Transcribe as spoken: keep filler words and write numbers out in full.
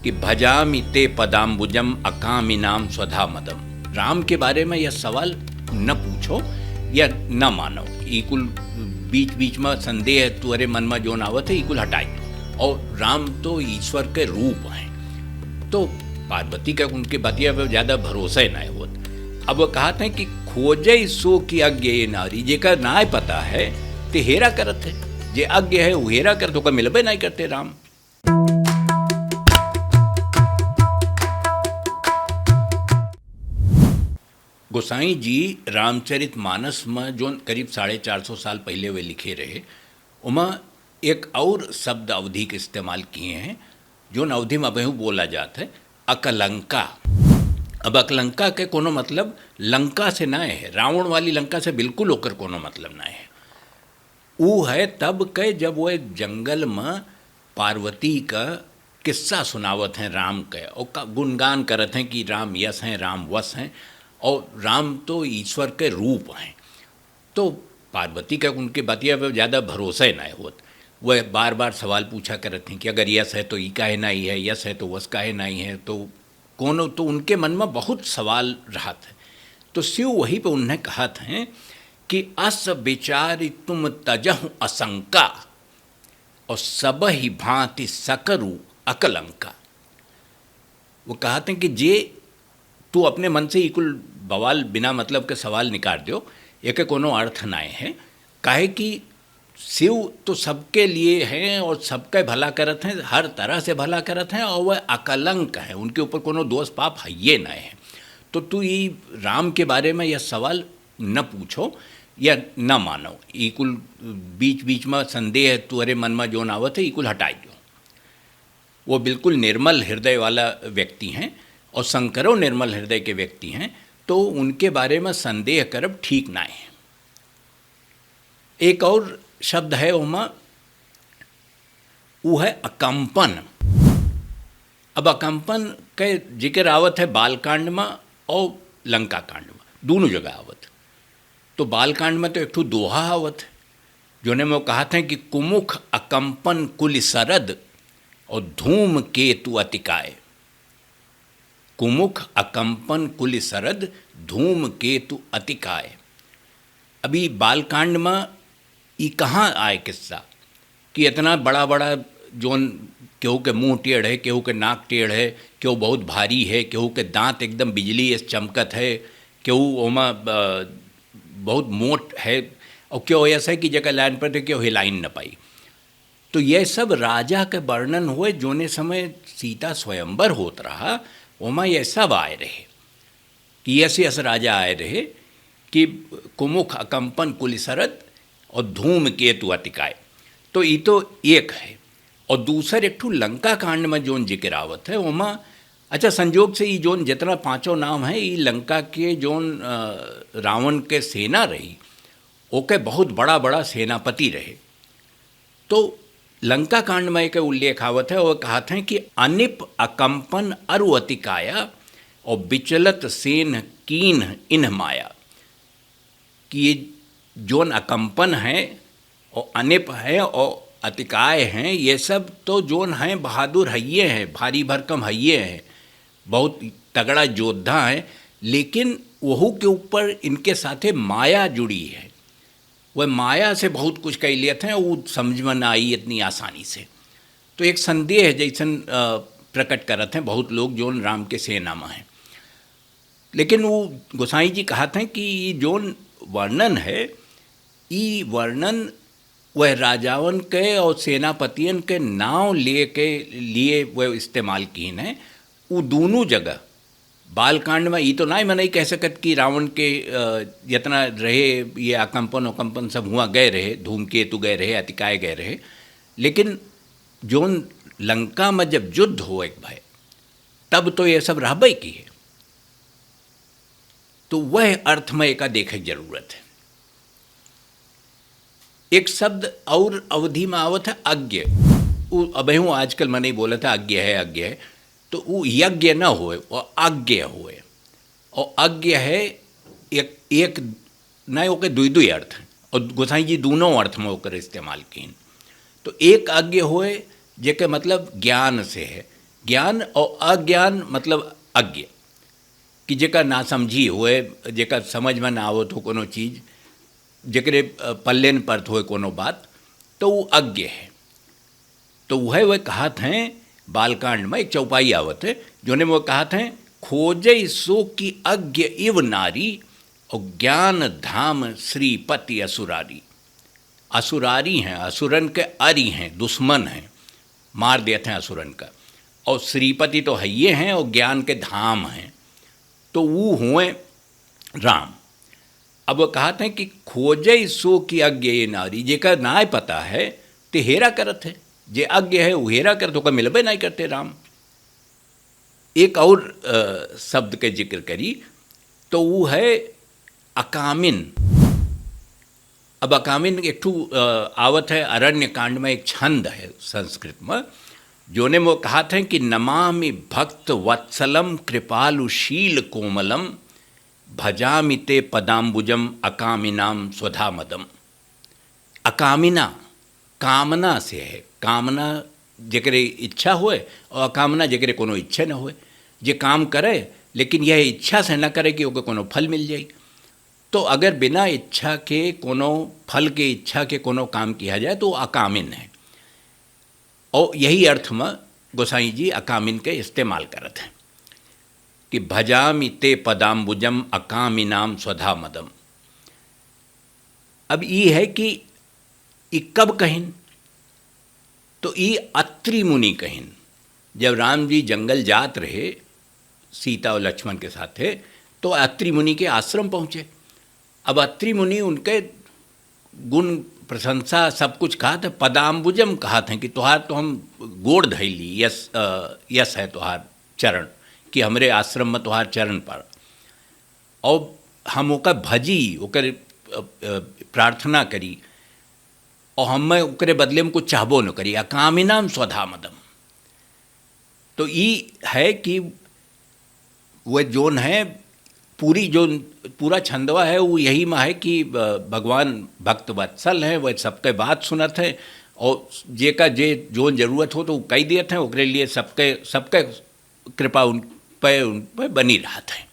कि भजामि ते पदाम्बुजम अकामिनाम स्वधामदम। राम के बारे में यह सवाल न पूछो या न मानो। ई कुल बीच बीच में संदेह तुअरे मन में जोन आवत है, ई कुल हटाई। और राम तो ईश्वर के रूप हैं, तो पार्वती का उनके बतिया पे ज्यादा भरोसा ही नहीं होत। अब वो कहते हैं कि खोजै सो कि अज्ञ ये नारी, जेका नाय पता है ते हेरा करत है, जे अज्ञ है वो हेरा करत, ओकर मिलबे नहीं करते राम। गोसाई जी रामचरित मानस में जोन करीब साढ़े चार सौ साल पहले वे लिखे रहे, उमा एक और शब्द अवधी के इस्तेमाल किए हैं, जोन अवधी में अबहू बोला जात है, अकलंका। अब अकलंका के कोनो मतलब लंका से ना है, रावण वाली लंका से बिल्कुल ओकर कोनो मतलब ना है। ऊ है तब के, जब वो एक जंगल में पार्वती का किस्सा सुनावत हैं राम के, और का गुणगान करत हैं कि राम यस हैं, राम वस हैं, और राम तो ईश्वर के रूप हैं। तो पार्वती का उनके बतिया पे ज्यादा भरोसा ही नहीं होत। वह बार बार सवाल पूछा करत हैं कि अगर यस है तो ई काहे नहीं है, यस है तो वस काहे नहीं है, तो कोनो, तो उनके मन में बहुत सवाल रहत है। तो शिव वही पे उन्हें कहत हैं कि अस विचारि तुम तजहु असंका, और सबहि भांति सकरु अकलंका। वो कहत हैं कि जे तू अपने मन से ई कुल बवाल, बिना मतलब के सवाल निकाल दो, एके कोनो अर्थ नाय है, काहे कि शिव तो सबके लिए हैं और सबके भला करत हैं, हर तरह से भला करत हैं, और वह अकलंक हैं, उनके ऊपर कोनो दोष पाप हइये नाय है। तो तू ई राम के बारे में यह सवाल न पूछो या न मानो, ई कुल बीच बीच में संदेह तुअरे मन में जोन आवत है, ई कुल हटाई दो। वो बिल्कुल निर्मल हृदय वाला व्यक्ति हैं और शंकरो निर्मल हृदय के व्यक्ति हैं, तो उनके बारे में संदेह करब ठीक ना है। एक और शब्द है ओमा, वो है अकंपन। अब अकंपन के जिक्र आवत है बालकांड में और लंका कांड में, दोनों जगह आवत। तो बालकांड में तो एक ठो दोहा आवत है, जोने में वो कहत हैं कि कुमुख अकंपन कुलि सरद और धूम केतु अतिकाय। कुमुख अकंपन कुलि सरद धूम केतु अतिकाय। अभी बालकांड में ई कहाँ आए किस्सा कि इतना बड़ा बड़ा, जोन केहू के मुंह टेढ़ है, केहू के नाक टेढ़ है, केहू बहुत भारी है, केहू के दांत एकदम बिजली अस चमकत है, केहू ओमा, अ, बहुत मोट है, और केहू ऐसा है कि जेकर लाइन पर दे केहू हिलाइन न पाई। तो यह सब राजा के वर्णन हुए, जोने समय सीता स्वयंवर होत रहा, ओमा यह सब आए रहे कि यस यस राजा आए रहे कि कुमुख अकंपन कुलि सरद और धूम केतु अतिकाय। तो ई तो एक है। और दूसर एक ठो लंका कांड में जोन जिक्र आवत है, ओमा, अच्छा, संजोग से ई जोन जितना पांचों नाम है, ई लंका के जोन, अ, रावण के सेना रही, ओके बहुत बड़ा बड़ा सेनापति रहे। तो लंका कांड में एक उल्लेख आवत है, वो कहत हैं कि अनिप अकंपन अरु अतिकाया और विचलत सेन कीन्ह इन्ह माया, कि ये जोन अकंपन है और अनिप है और अतिकाय हैं, ये सब तो जोन हैं बहादुर हइये हैं, भारी भरकम हइये हैं, बहुत तगड़ा योद्धा हैं, लेकिन वहू के ऊपर इनके साथे माया जुड़ी है। वह माया से बहुत कुछ कह लेते हैं, वो समझ में ना आई इतनी आसानी से। तो एक संदेह जैसन, अ, प्रकट करत हैं बहुत लोग जोन राम के सेना में हैं। लेकिन वो गोसाई जी कहत हैं कि ई जोन वर्णन है, ई वर्णन वह राजावन के और सेनापतियन के नाव लिए के लिए वह इस्तेमाल कीन है। वो दोनों जगह बालकांड में ई तो नाय मनई कह सकत कि रावण के, अ, जितना रहे, ये अकंपन उकंपन सब हुआ गए रहे, धूमकेतु गए रहे, अतिकाय गए रहे, लेकिन जोन लंका में जब युद्ध हो एक भाई, तब तो ये सब रहबे की है। तो वह अर्थ में एका देखे के जरूरत है। एक शब्द और अवधी में आवत है, अज्ञ। उ अबहूँ आजकल मनई बोलत है, अज्ञ है, अज्ञ है। तो उ यज्ञ न होए, वो अज्ञ होए। और अज्ञ है एक, एक, नहीं, ओके दुई दुई अर्थ है। और गोसाई जी दोनों अर्थ में ओकर इस्तेमाल कीन। तो एक अज्ञ होए, जेके मतलब ज्ञान से है, ज्ञान और अज्ञान मतलब अज्ञ, कि जेका नासमझी होए, जेका समझ में ना आवत हो कोनो चीज, जेकरे, अ, पल्ले न परत होए कोनो बात, तो ऊ अज्ञ है। तो वह, वह कहत हैं, बालकांड में एक चौपाई आवत है, जोने में वो कहत हैं, "खोजै सो कि अज्ञ इव नारी, और ज्ञान धाम श्रीपति असुरारी।" असुरारी हैं, असुरन के अरी हैं, दुश्मन हैं, मार देत हैं असुरन का। और श्रीपति तो हइये हैं और ज्ञान के धाम हैं, तो ऊ हुए राम। अब वो कहत हैं कि "खोजै सो कि अज्ञ ये नारी", जेका नाय पता है, ते हेरा करत है, जे अज्ञ है, वो हेरा करत, ओका मिलबे नाय करते राम। एक और, अ, शब्द के जिक्र करी, तो ऊ है अकामिन। अब अकामिन एक ठू, अ, आवत है अरण्य कांड में, एक छंद है संस्कृत में, जोने में वो कहत हैं कि "नमामि भक्त वत्सलम कृपालुशील कोमलम, भजामि ते पदाम्बुजम अकामिनाम स्वधामदम।" अकामिना, कामना से है, कामना जेकरे इच्छा होए और अकामना जेकरे कोनो इच्छा न होए। जे काम करे, लेकिन यह इच्छा से न करे कि ओके कोनो फल मिल जाई। तो अगर बिना इच्छा के कोनो फल के इच्छा के कोनो काम किया जाए, तो अकामिन है। और यही अर्थ में गोसाई जी अकामिन के इस्तेमाल करत हैं कि "भजामि ते पदाम्बुजम अकामिनाम स्वधामदम।" अब ई है कि ई कब कहिन, तो ई अत्रि मुनि कहिन। जब राम जी जंगल जात रहे सीता और लक्ष्मण के साथे, तो अत्रि मुनि के आश्रम पहुँचे। अब अत्रि मुनि उनके गुण, प्रशंसा, सब कुछ कहत हैं, पदाम्बुजम कहत हैं कि "तोहार तो हम गोड़ धइली, यस, अ, यस है तोहार चरण, कि हमरे आश्रम में तोहार चरण पड़, और हम ओकर भजी, ओकर, अ, अ, प्रार्थना करी, और हम ओकरे बदले में कुछ चाहबो न करी, अकामिनाम स्वधामदम।" तो ई है कि वह जोन है, पूरी जो पूरा छंदवा है, वो यही में है कि, अ, भगवान भक्त वत्सल हैं, वह सबके बात सुनत हैं, और जेका जे जोन जरूरत हो, तो वो कही देत हैं, ओकरे लिए सबके, सबके कृपा उन पे, उन पे बनी रहत है।